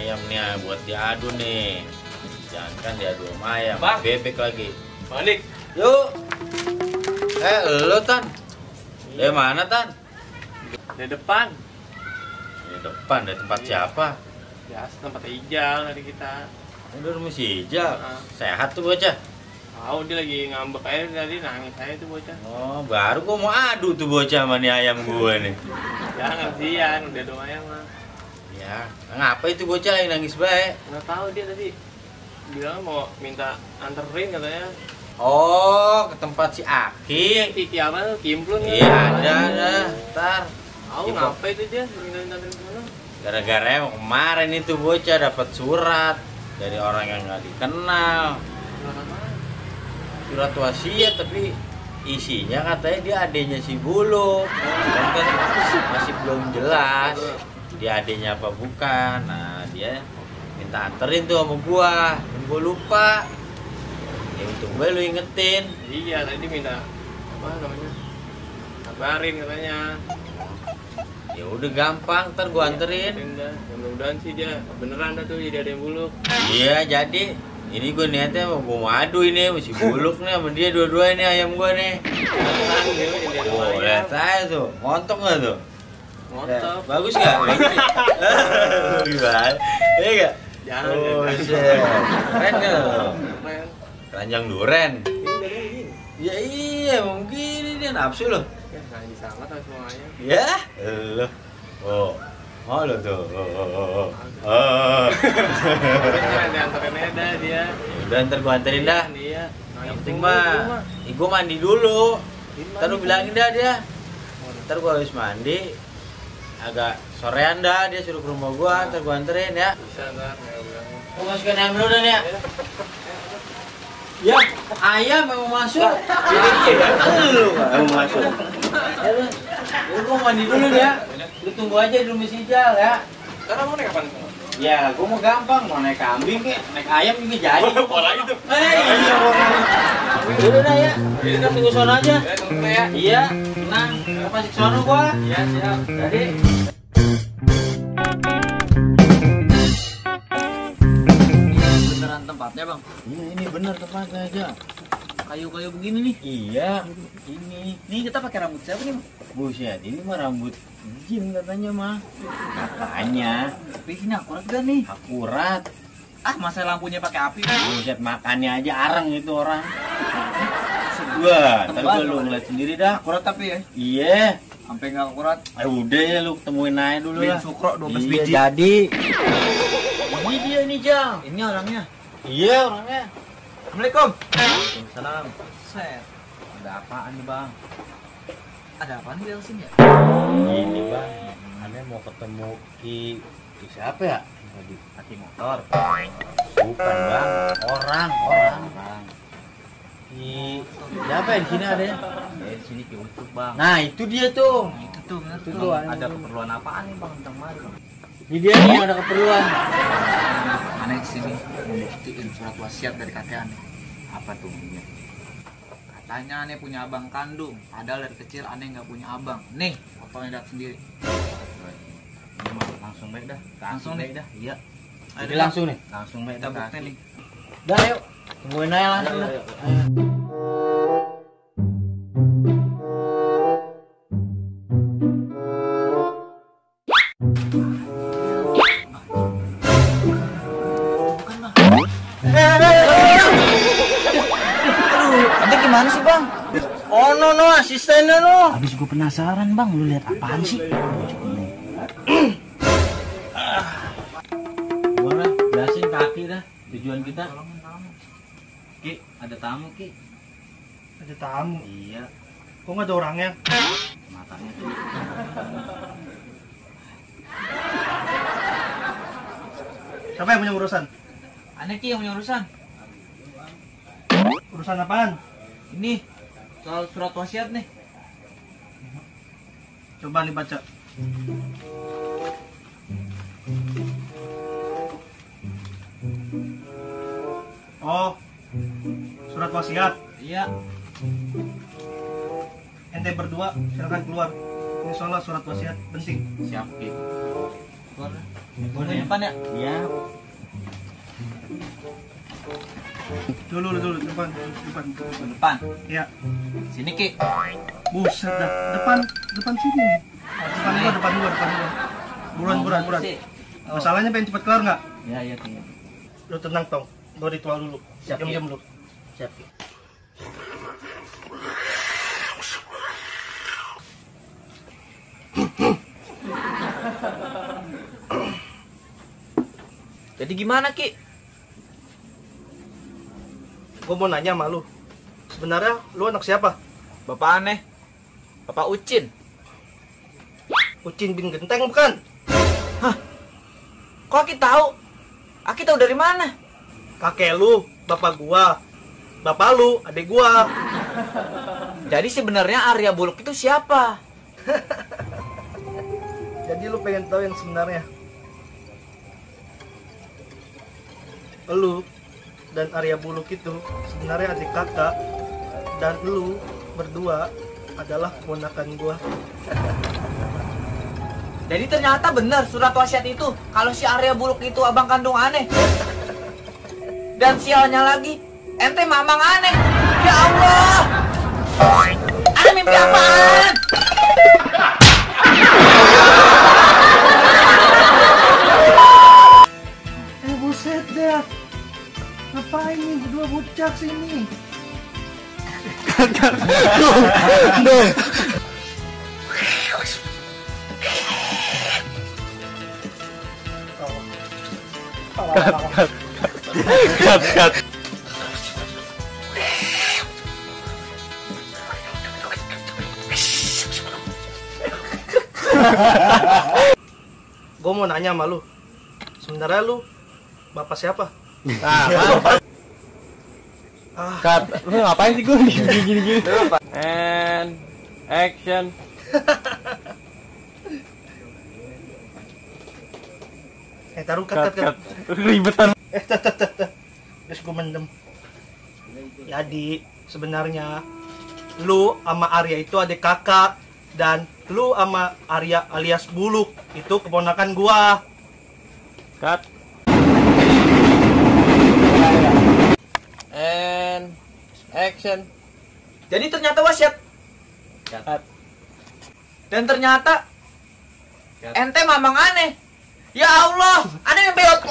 ayam nih buat diadu nih. Jangan kan diadu sama ayam, Bang. bebek lagi. Balik. Yuk. Lo Tan. Dari mana Tan? Di depan. Di depan, dari tempat siapa? Ya, tempat Ijal dari kita. Ini rumah si Ijal. Heeh. Sehat tuh bocah. Tahu dia lagi ngambek aja tadi, nangis aja tuh bocah. Oh, baru gua mau adu tuh bocah sama nih ayam gua nih. Jangan kasihan, udah lumayan mah. Ya, ngapa itu bocah yang nangis baik? Nggak tahu dia tadi bilang mau minta anterin katanya. Oh, ke tempat si Aki. Kiki apa tuh? Kimplun. Iya, ada. Ntar. Tahu Kimplun. ngapa itu dia minta anterin kemana? Gara-gara emang kemarin itu bocah dapat surat dari orang yang nggak dikenal. Surat apa? Surat wasiat, tapi isinya katanya dia adenya si Bulu. Dan kan masih belum jelas dia adenya apa bukan. Nah, dia minta anterin tuh sama gua. Dan gua lupa. Ya untung gue lu ingetin. Iya, tadi minta apa namanya? Kabarin katanya. Ya udah gampang, ntar gua anterin. Ya, mudah-mudahan sih dia beneran dah tuh jadi ada yang buluk. Iya, jadi ini gue niatnya mau gua madu ini masih buluk nih sama dia dua-dua ini ayam gua nih. Beneran dia jadi ada Oh, ayam. lihat aja tuh, montok nggak tuh? Mantap. Bagus nggak? Gimana? Iya nggak? Jangan. Oh, jangan. shit. Keren nggak tuh? Keren. Keranjang duren. Ini dari ini. Ya iya, emang gini dia nafsu loh. Ya, nanti sangat lah semuanya. Ya, lo. Oh, mau lo tuh. Oh. Tapi diantarin aja dah dia. Udah ntar gua anterin dah. Dia. Yang penting mah, gua mandi dulu. Ntar lu bilangin dah dia. Ntar gua habis mandi, agak sorean dah dia suruh ke rumah gua, ntar gua anterin ya. Bisa ntar, ya bilangin. Gua masukin ayam dulu dah nih ya. Ya, ayam mau masuk. Lu mau masuk. Ya lu gua mandi dulu ya. Lu tunggu aja di rumah si Ijal ya. Sekarang mau naik kapan? Ya, gua mau gampang, mau naik kambing kek, naik ayam juga jadi. Pola itu. Iya, udah dah ya. Kita tunggu sono aja. Ya, tunggu ya. Iya, tenang. Gua pasti ke sono gua. Iya, siap. Jadi Beneran tempatnya bang? iya, ini bener tempatnya aja. Kayu-kayu begini nih. Iya, ini. Nih kita pakai rambut siapa nih bang? Buset, ini mah rambut jin katanya mah. Katanya Tapi ini akurat gak nih? akurat. Ah masa lampunya pakai api? Buset, makannya aja areng itu orang. Wah, ntar gua lu ngeliat sendiri dah. Akurat tapi ya? Iya. Sampai nggak akurat. Udah ya lu ketemuin aja dulu Bin lah. Sukro 12 Iya, biji. jadi. Ini dia nih, Jang. Ini orangnya. Iya, orangnya. Assalamualaikum. Salam. Set. Ada apaan nih bang? Ada apaan di dalam sini ya? Ini, Bang. Aneh mau ketemu Ki siapa ya? Tadi Hati motor. bukan, Bang. Orang. Bang. Siapa ya di sini ada ya? Di sini Ki Ucup bang. Nah, itu dia tuh. Itu tuh. Itu tuh, Ada keperluan apaan nih bang? Tentang mari bang. Ini dia nih yang ada keperluan. Aneh di sini membuktiin surat wasiat dari kakek aneh. Apa tuh? Katanya aneh punya abang kandung. Padahal dari kecil aneh nggak punya abang. Nih, fotonya lihat sendiri. Ini mah langsung baik dah. Langsung baik nih. dah. Iya. Jadi langsung nih. Langsung baik kita buktiin nih. Dah, yuk. Tungguin aja langsung. Ayo, dah. ayo, Ayo. Anda gimana sih bang? Oh no asistennya no. Habis gue penasaran bang, lu lihat apaan sih? Gimana? Jelasin kaki dah tujuan kita. Ki, ada tamu Ki. Ada tamu. Iya, Kok nggak ada orangnya? matanya tuh. Siapa yang punya urusan? Aneh Ki yang punya urusan. Urusan apaan? Ini soal surat wasiat nih. Coba dibaca. Oh, surat wasiat. Iya. Ente berdua silakan keluar. Ini soalnya surat wasiat penting. Siap Ki. Tunggu di depan ya. Iya. Dulu depan. Depan. Iya. Sini Ki. Buset dah. Depan sini. Depan gua. Buruan. Sih. Masalahnya pengen cepet kelar nggak? Iya Ki. Lu tenang Tong. Gua ritual dulu. Siap, Diam Ki. lu. Siap Ki. Jadi gimana Ki? Gua mau nanya sama lu. Sebenarnya lu anak siapa? Bapak aneh. Bapak Ucin. Ucin bin Genteng bukan? Kok Aki tahu? Aki tahu dari mana? Kakek lu, bapak gua. Bapak lu, adik gua. Jadi sebenarnya Arya Buluk itu siapa? Jadi lu pengen tahu yang sebenarnya? Lu dan Arya Buluk itu sebenarnya adik kakak, dan lu berdua adalah keponakan gua. Jadi ternyata benar surat wasiat itu kalau si Arya Buluk itu abang kandung aneh. Dan sialnya lagi, ente mamang aneh. Ya Allah. Aneh mimpi apaan? Buset dah. Ngapain nih berdua bocah sini? Cut. Gue mau nanya sama lu. Sebenarnya lu bapak siapa? Cut. Lu ngapain sih gue gini? And action. Taruh cut. Ribetan. Terus gue mendem. Jadi sebenarnya lu sama Arya itu adik kakak, dan lu sama Arya alias Buluk itu keponakan gua. Cut. And action. Jadi ternyata wasiat. Cut. Dan ternyata ente mamang aneh. Ya Allah, aneh yang beot.